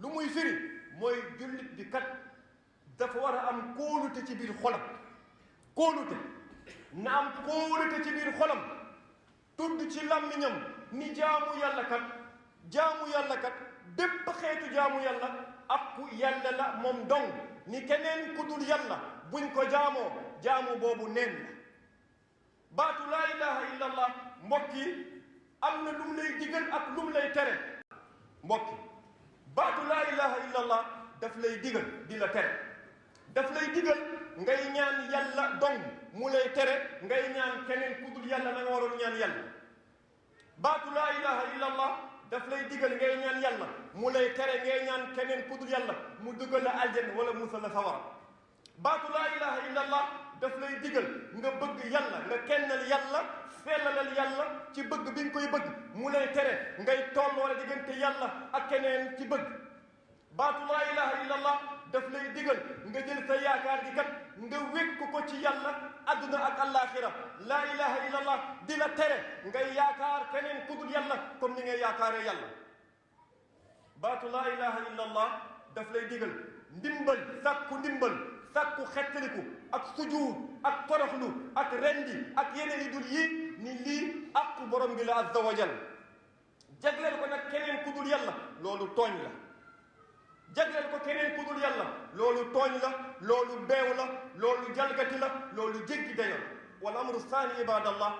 lu muy firi mooy jullit bi kat dafa war a am kóolute ci biir xolam kóolute na am kóolute ci biir xolam tudd ci làmmiñam ni jaamu yàlla kat bépp xeetu jaamu yàlla akku yàlla la moom dong ni keneen ku dul yàlla buñ ko jaamu boobu neen la baatu laa ilaha illa allah mbokk yi am na lu mu lay digal ak lu mu lay tere mbokk yi baatu laa ilaha illa allah daf lay digal di la tere daf lay digal ngay ñaan yàlla dong mu lay tere ngay ñaan keneen ku dul yàlla na nga waroon ñaan yàlla baatu laa ilaha illa allah daf lay digal ngay ñaan yàlla mu lay tere ngay ñaan keneen ku dul yàlla mu dugal la aljanna wala musal la sawara baatu laa ilaha illa allah daf lay digal nga bëgg yàlla nga kennal yàlla fellalal yàlla ci bëgg bi nga koy bëgg mu lay tere ngay tolloo diggante yàlla ak keneen ci bëgg baatu laa ilaha illa allah daf lay digal nga jël sa yaakaar gi kat nga wékk ko ci yàlla adduna ak àllaaxira laa ilaha illa allah di la tere ngay yaakaar keneen ku dul yàlla comme ni ngay yaakaaree yàlla baatu laa ilaha illa allah daf lay digal ndimbal sàkku xettaliku ak sujuud ak toroxlu ak rendi ak yeneen yi dul yi ni lii aqu borom bi la azza wa jal jagleel ko nag keneen ku dul yàlla loolu tooñ la jagleel ko keneen ku dul yàlla loolu tooñ la loolu beew la loolu jalgati la loolu jéggi dayo wal amru saani ibadallah